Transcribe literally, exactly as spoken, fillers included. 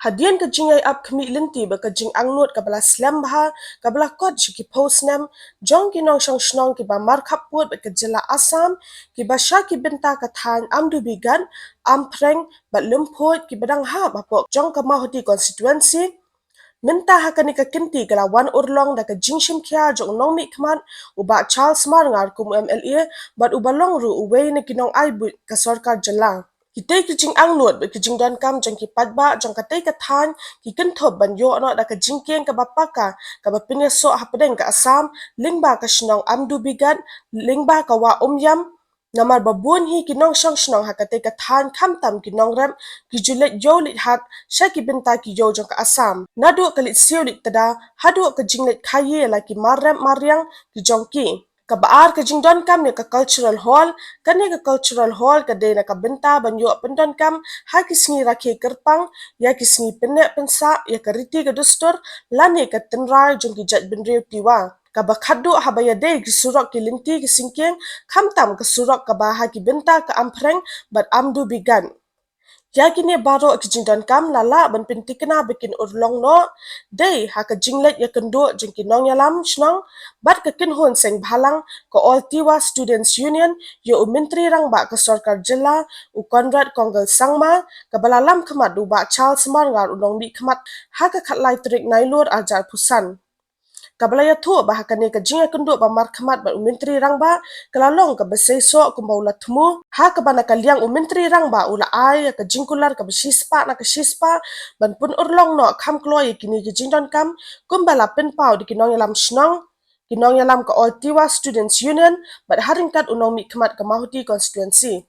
Hadien ka jingïai ap khmih lynti bad ka jingangnud kaba la slem bha, kaba la kot sha ki phew snem, jong ki nongshong shnong kiba markhap pud bad ka jylla Assam, kiba sha ki bynta ka thaiñ Amdubigat, Ampreng bad Lymphoit kiba dang hap hapoh jong ka Mawhati constituency. Mynta ha kane ka kynti ka la wan urlong da ka jingshim khia jong u nongmihkhmat u Bah Charles Marngar kum u M L A bad uba long ruh uwei na ki nongai buit ka sorkar jylla. Kitei ki jingangnud bad ki jingdonkam jong ki paidbah jong katei ka thaiñ ki kynthup ban ïoh noh da ka jingkieng kaba paka, kaba pynïasoh hapdeng ka Assam, lyngba ka shnong Amdubigat, lyngba ka wah Umyam, namar ba bun hi ki nongshong shnong ha katei ka thaiñ khamtam ki nongrep ki ju leit ïew leit hat sha ki bynta ki ïew jong ka Assam. Naduh ka leit siew leit tda haduh ka jingleit khaïi la ki marrep marriang ki jong ki. Kaba ar ka jingdonkam ïa ka cultural hall, kane ka cultural hall ka dei na ka bynta ban ïoh pyndonkam ha ki sngi rakhe kyrpang, ïa ki sngi pynneh pynsah, ïa ka riti ka dustur, lane ka tynrai jong ki jaitbynriew Tiwa. Kaba khatduh haba ïadei ki surok ki lynti ki syngkieng, khamtam ka surok kaba ha ki bynta ka Ampreng bad Amdubigat. Ïa kine baroh ki jingdonkam la lah ban pynthikna ba kin urlong noh, dei ha ka jingleit ïakynduh jong ki nongïalam shnong bad ka kynhun seng bhalang ka All Tiwa Students Union ïa u Myntri Rangbah ka sorkar jylla u Conrad Kongkal Sangma, kaba la lam khmat da u Bah Charles Marngar u nongmihkhmat ha ka khatlai tarik Nailur arhajar arphew san. Kaba la ïathuh ba ha kane ka jingïakynduh ba markhmat bad u Myntri Rangbah ka la long kaba seisoh kumba u la thmu, ha kaba na ka liang u Myntri Rangbah u la ai ïa ka jingkular kaba shispah na ka shispah ban pynurlong noh kham kloi ïa kine ki jingdonkam kumba la pynpaw da ki nongïalam shnong, ki nongïalam ka All Tiwa Students Union bad ha ryngkat u nongmihkhmat ka Mawhati constituency.